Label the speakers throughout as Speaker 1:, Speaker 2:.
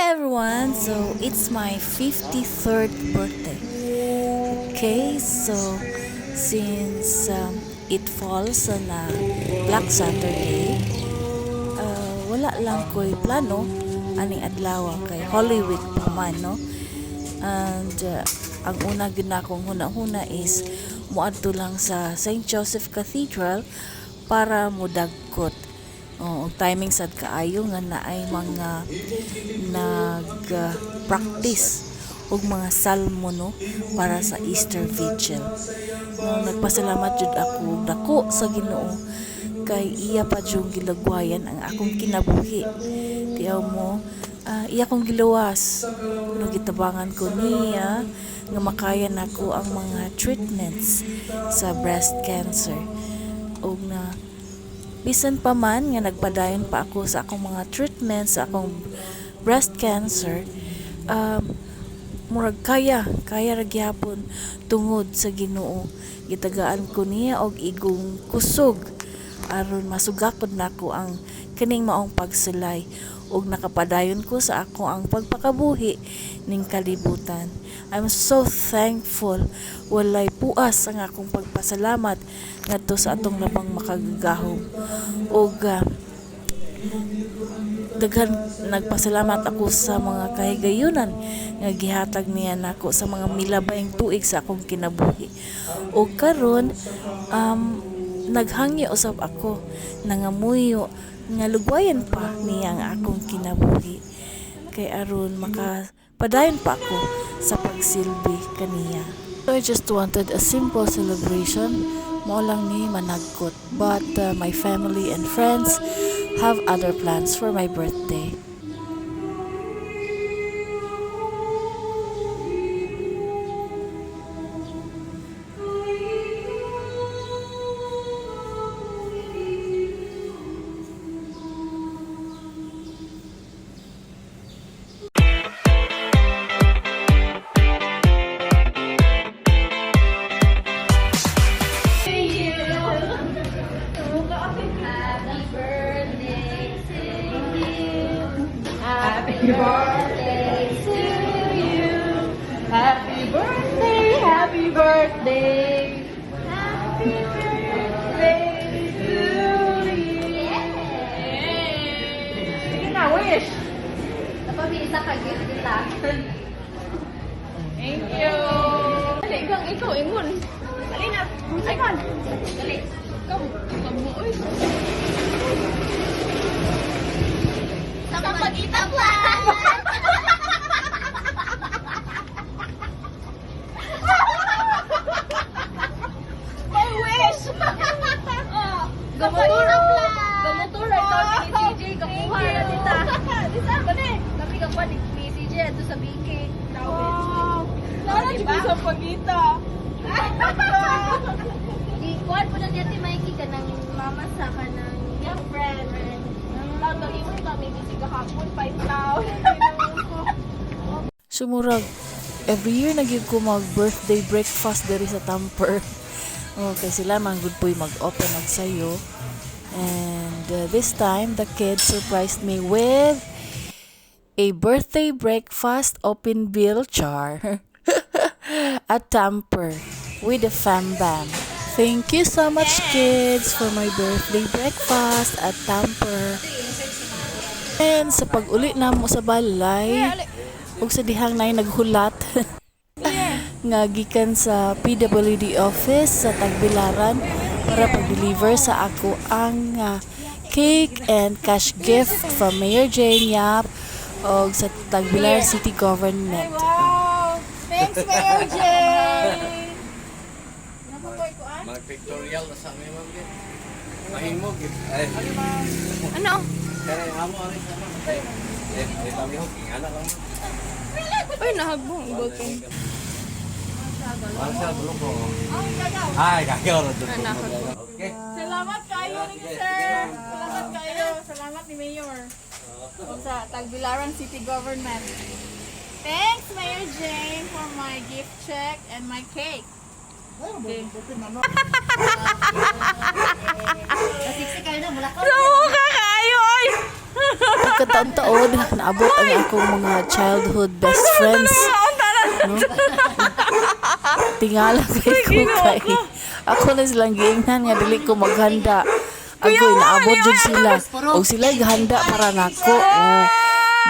Speaker 1: Everyone! So it's my 53rd birthday. Okay, so since it falls on a Black Saturday, wala lang ko'y plano aning adlaw kay Holy Week pa man, no? And ang una gyud nakong huna-huna is moadto lang sa St. Joseph Cathedral para mudagkot. Oo, timing sad kaayo nga naay mga nag practice og mga salmo, no, para sa Easter Vigil. No, nagpasalamat jud ako dako sa Ginoo kay iya pa jud gilagwayan ang akong kinabuhi. Tiyaw mo, iya kong giluwas. No, gitabangan ko niya nga makaya nako ang mga treatments sa breast cancer. Og na bisan pa man nga nagpadayon pa ako sa akong mga treatments sa akong breast cancer, murag kaya kaya ra gihapon tungod sa Ginoo. Gitagaan ko niya og igong kusog aron masugakod nako ang kining maong pagsulay ug nakapadayon ko sa ako ang pagpakabuhi ning kalibutan. I'm so thankful. Walay puas ang akong pagpasalamat ngadto sa atong labang makagagahom. Ug daghan nagpasalamat ako sa mga kahigayunan nga gihatag niya nako sa mga milabayng tuig sa akong kinabuhi. Ug karon naghangyo usab ako, nangamuyo nga lugwayan pa niya ang akong kinabuhi kay aron makapadayon pa ako sa pagsilbi kaniya. So I just wanted a simple celebration, mao lang ni managkot. But my family and friends have other plans for my birthday.
Speaker 2: Happy birthday to you. Happy birthday to you. Happy birthday, happy birthday. Happy birthday to you. Sige na, wish.
Speaker 3: Dapat isa ka gift kita.
Speaker 2: Thank you. Dali, ikaw, ikaw, ingon. Dali na. Ay, kan. Dali. Ikaw, ikaw mo, oy.
Speaker 3: Sa pagkita plan!
Speaker 2: My wish!
Speaker 3: Gamotor,
Speaker 2: plan!
Speaker 3: Gamotor right now ni CJ kakuha na dita.
Speaker 2: Di saan ba ni?
Speaker 3: Kami kakuha ni CJ ato sa BK.
Speaker 2: Wow! Sana
Speaker 3: Diba?
Speaker 2: di sa pagita.
Speaker 3: Di kuan po na niya ti Mikey kanang mama sa kanang young friend.
Speaker 2: Tawag kami kami busy kahapon, 5,000.
Speaker 1: So murag every year na gyud ko mag birthday breakfast diri sa Tamper. Oh, kay sila man gud po'y mag-open og sayo. And this time the kids surprised me with a birthday breakfast open bill, char, at Tamper with a fam bam. Thank you so much, kids, for my birthday breakfast at Tamper. And sa pag-uli namo sa balay, ug sa dihang nay naghulat nga gikan sa PWD office sa Tagbilaran para pag-deliver sa ako ang cake and cash gift from Mayor Jane Yap og sa Tagbilaran City Government.
Speaker 2: Wow! Thanks, Mayor Jane!
Speaker 4: Mag-pictorial na sa amin, ma'am. Mahimog. Ay,
Speaker 2: Ano?
Speaker 4: kaya amo ari sa ma'am. Eh, eh, kami ho, ingana lang, ma'am.
Speaker 2: Uy, nahagbong. Ibotong.
Speaker 4: Para sa bulok ko. Ay, kagaw ra dito. Okay.
Speaker 2: Salamat kayo ni sir. Salamat kayo. Salamat ni Mayor. Sa Tagbilaran City Government. Thanks, Mayor Jane, for my gift check and my cake. Okay.
Speaker 3: Kasiksi kayo na mula ka.
Speaker 2: Sa mukha kayo, ay!
Speaker 1: Pagkataon-taon, naabot ang akong mga childhood best friends. No? Tingala kay ko kay ako na silang giingnan nga dili ko maghanda. Agoy, naabot jud sila. Og sila gihanda para nako. Oh,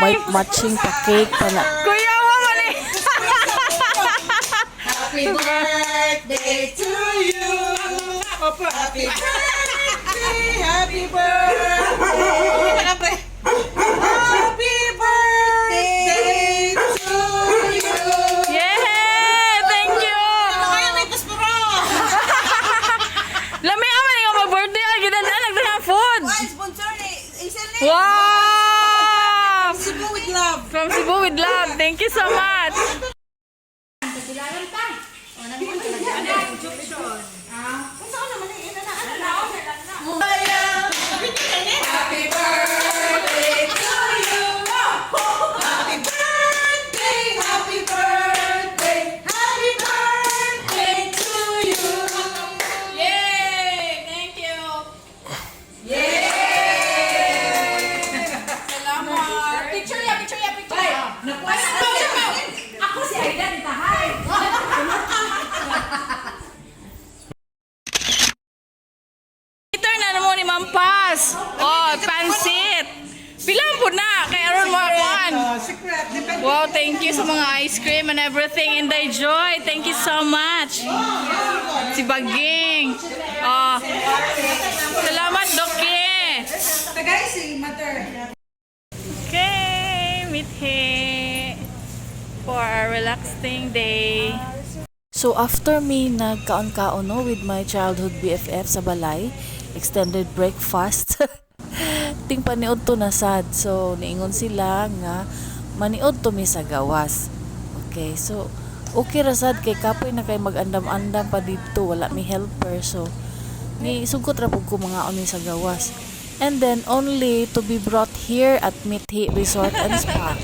Speaker 1: may matching pa cake pa na.
Speaker 2: Kuya mo mali.
Speaker 5: Happy birthday to you. Happy birthday, happy birthday. Happy birthday to you.
Speaker 2: Yeah! Thank you!
Speaker 5: Kaya may paspuro.
Speaker 2: Lami aman nga mag-birthday ay gidadaan nagdaghang food.
Speaker 5: Ay, sponsor ni Isel ni.
Speaker 2: Wow!
Speaker 5: Cebu with love.
Speaker 2: From Cebu with love. Thank you so much.
Speaker 5: Happy birthday to you. Happy birthday, happy birthday, happy birthday to you.
Speaker 2: Yay! Thank you. Yay! Salamat. Picture ya, picture ya, picture.
Speaker 5: Ako si Aida Tahay.
Speaker 2: Later na namo ni Ma'am Paz. Oh, pansit. Pila po na kay aron mo akuan.
Speaker 5: Secret. Depende.
Speaker 2: Wow, thank you sa mga ice cream and everything and the joy. Thank you so much. Si Baging. Oh. Salamat, Doki.
Speaker 5: Tagay si Mother.
Speaker 2: Okay, meet here for a relaxing day.
Speaker 1: So after me nagkaon-kaon, no, with my childhood BFF sa balay, extended breakfast. Ting paniud to na sad. So niingon sila nga maniud to mi sa gawas. Okay, so okay ra sad kay kapoy na kay magandam-andam pa didto, wala mi helper, so ni sugkot ra pud ko mga mi sa gawas. And then only to be brought here at Mithi Resort and Spa.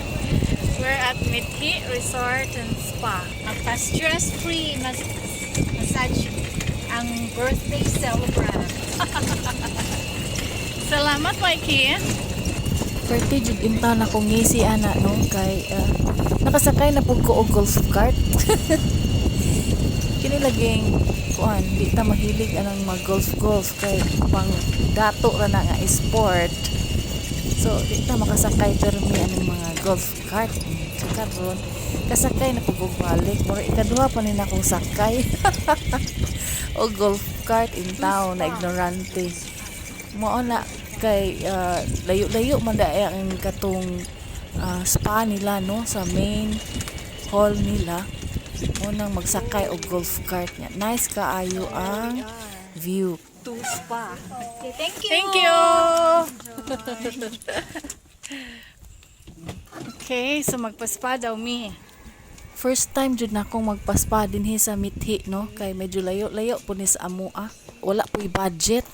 Speaker 2: We're at Mithi Resort and Spa.
Speaker 6: Magpa-stress-free massage ang birthday celebrant.
Speaker 2: Salamat, Mikey.
Speaker 1: Perti jud inta na kong ngisi ana, no, kay nakasakay na pud ko og golf cart. Kini laging kuan, di ta mahilig anang mag golf golf kay pang dato ra na nga sport. So di ta makasakay permi anang mga golf cart. So karon kasakay na pud og balik, mura ikaduha pa ni nakong sakay og golf cart in town na ignorante. Mao na kay layo-layo man daay ang katong spa nila, no, sa main hall nila. Mo nang magsakay og golf cart niya. Nice kaayo ang view.
Speaker 6: Thank you.
Speaker 2: Thank you. Okay, so magpaspa daw mi.
Speaker 1: First time jud na akong magpaspa dinhi sa Mithi, no, kay medyo layo-layo po ni sa amoa. Wala po'y budget.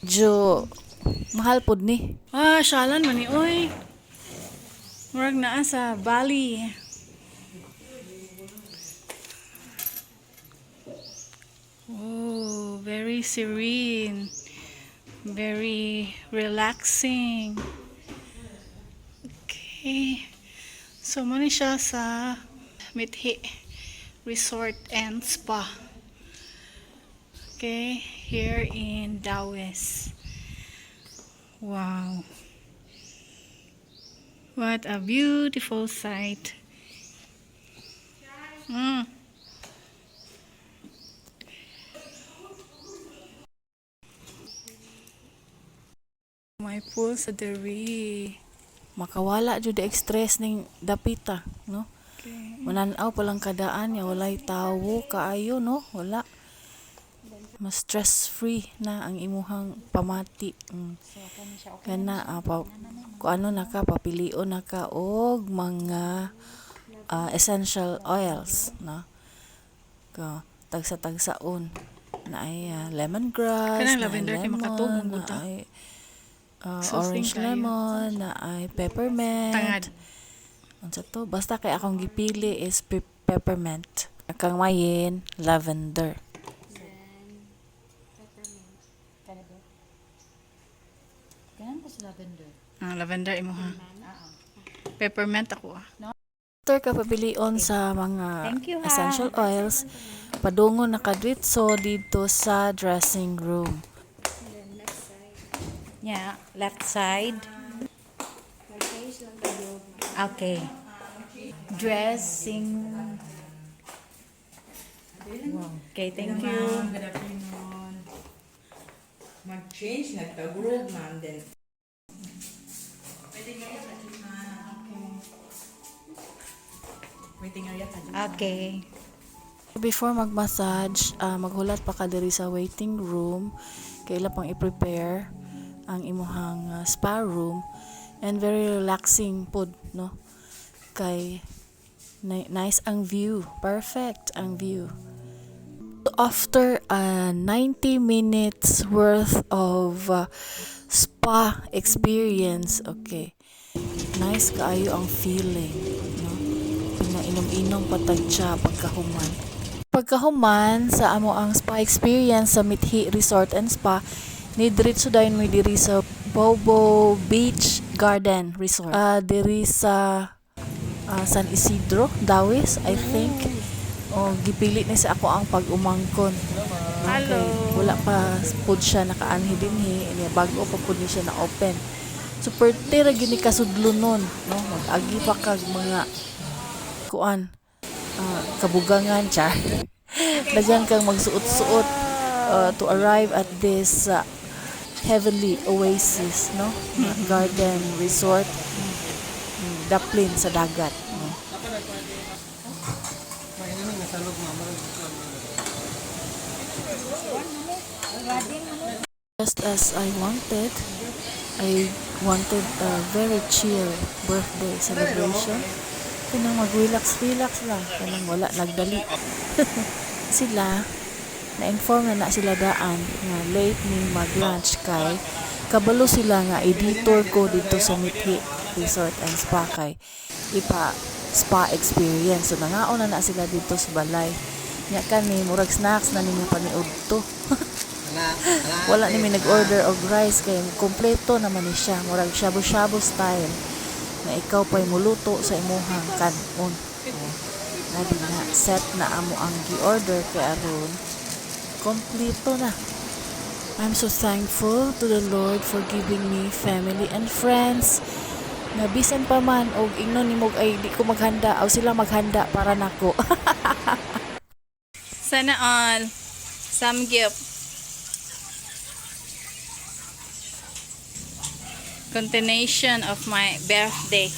Speaker 1: Medyo mahal pod ni.
Speaker 2: Ah, syalan man ni oy. Murag naa sa Bali. Oh, very serene. Very relaxing. Okay. So, muna siya sa Mithi Resort and Spa. Okay, here in Dawes. Wow. What a beautiful sight. May pool sa diri.
Speaker 1: Makawala jud ang stress ning dapita, no?
Speaker 2: Okay.
Speaker 1: Mananaw pa lang kadaan nga walay tawo kaayo, no? Wala. Mas stress free na ang imuhang pamati. Kana pa, kung ano na ka papilion na ka og mga essential oils, no? Ka tagsa-tagsaon na ay lemongrass,
Speaker 2: Kanang
Speaker 1: na ay
Speaker 2: lavender kay
Speaker 1: lemon,
Speaker 2: makatog man
Speaker 1: na
Speaker 2: gud ta.
Speaker 1: ay
Speaker 2: Soothing
Speaker 1: orange
Speaker 2: kayo.
Speaker 1: lemon, na ay peppermint.
Speaker 2: Tangad.
Speaker 1: Unsa to? Basta kay akong gipili is peppermint. Kang mayin, lavender.
Speaker 6: Ganun ko sa lavender.
Speaker 2: Ah, lavender imo ha. Peppermint ako ah.
Speaker 1: After ka pabilion sa mga
Speaker 6: Thank you, ha.
Speaker 1: essential oils, padungon na kadritso dito sa dressing room.
Speaker 6: Yeah, left side. Okay. Dressing. Okay, thank you.
Speaker 5: Good afternoon. Mag-change na tag-room, ma'am. Then, waiting area ka dyan, ma'am. Waiting area ka dyan.
Speaker 6: Okay.
Speaker 1: Before mag-massage, maghulat pa ka diri sa waiting room kay ila pang i-prepare ang imuhang spa room and very relaxing pod, no, kay nice ang view, perfect ang view. After 90 minutes worth of spa experience, okay, nice kaayo ang feeling, no? Pinainom-inom pa tag tsa pagkahuman. Pagkahuman sa amo ang spa experience sa Mithi Resort and Spa, ni diretso dayon mi diri sa Bobo Beach Garden Resort. Diri sa San Isidro, Dawis, I think. O gipili ni sa ako ang pag-umangkon.
Speaker 2: Hello.
Speaker 1: Okay. Wala pa pud siya nakaanhi dinhi, niya bag-o pa pud ni siya na open. So perte ra gyud ni kasudlonon, no? Mag-agi pa kag mga kuan, kabugangan char. Daghan kang magsuot-suot to arrive at this heavenly oasis, no? Garden resort, daplin sa dagat, no? Just as I wanted a very chill birthday celebration. Kanang mag-relax-relax lang. Kanang wala nagdali. Sila, na-inform na na sila daan nga late ni mag-lunch kay kabalo sila nga i-detour ko dito sa Mithi Resort and Spa kay ipa spa experience. So nangaon na na sila dito sa balay. Nya kani murag snacks na ninyo paniud to. Wala ni mi nag-order og rice kay kompleto naman ni siya, murag shabu-shabu style na ikaw pa'y muluto sa imuhang kanon. Oh, na di na set na amo ang gi-order kay aron kompleto na. I'm so thankful to the Lord for giving me family and friends na bisan pa man og ingnon nimo ay di ko maghanda aw sila maghanda para nako.
Speaker 2: Sana all. Samgyup. Continuation of my birthday.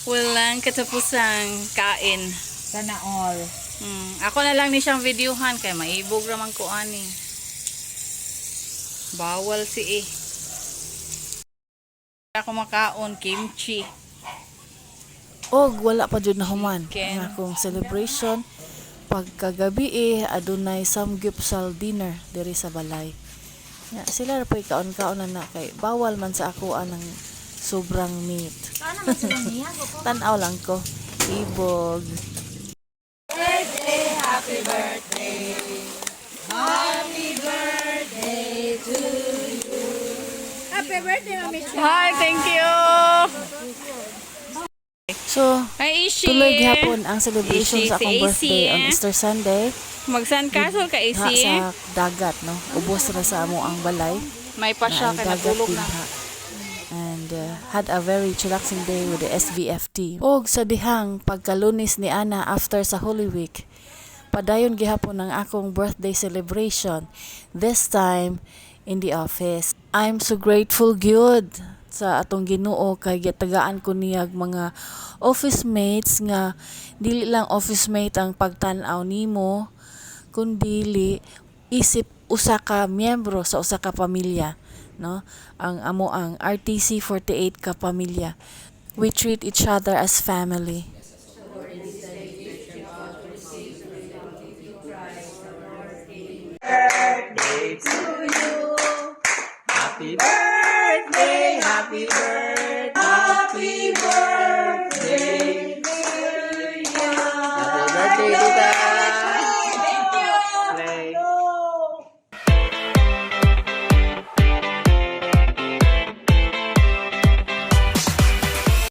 Speaker 2: Walang katapusang kain.
Speaker 5: Sana all.
Speaker 2: Ako na lang ni siyang videohan kay maibog raman ko ani. Bawal si eh. Ako makaon kimchi.
Speaker 1: Og wala pa jud nahuman
Speaker 2: Chicken.
Speaker 1: ang akong celebration. Pagkagabi eh, adunay samgyupsal dinner diri sa balay. Nga, sila ra po'y kaon-kaon na na kay bawal man sa ako anang sobrang meat. Tan-aw lang ko. Ibog.
Speaker 2: Hi, thank you.
Speaker 1: So,
Speaker 2: Hi, Ishi.
Speaker 1: tuloy gihapon ang celebration
Speaker 2: Ishi,
Speaker 1: sa
Speaker 2: si
Speaker 1: akong
Speaker 2: AC,
Speaker 1: birthday on
Speaker 2: eh.
Speaker 1: Easter Sunday.
Speaker 2: Mag-sandcastle ka,
Speaker 1: Ha,
Speaker 2: Ishi.
Speaker 1: sa dagat, no? Ubos ra sa amo ang balay.
Speaker 2: May pa siya
Speaker 1: na ang
Speaker 2: kay
Speaker 1: dagat
Speaker 2: natulog
Speaker 1: din
Speaker 2: na.
Speaker 1: ha. And had a very chillaxing day with the SVFT. Og sa dihang pagkalunis ni Ana after sa Holy Week, padayon gihapon ang akong birthday celebration. This time in the office. I'm so grateful gyud sa atong Ginoo kay gitagaan ko niyag mga office mates nga dili lang office mate ang pagtan-aw nimo kundili isip usa ka miyembro sa usa ka pamilya, no? Ang amo ang RTC 48 ka pamilya, we treat each other as family.
Speaker 4: Happy birthday, happy birthday.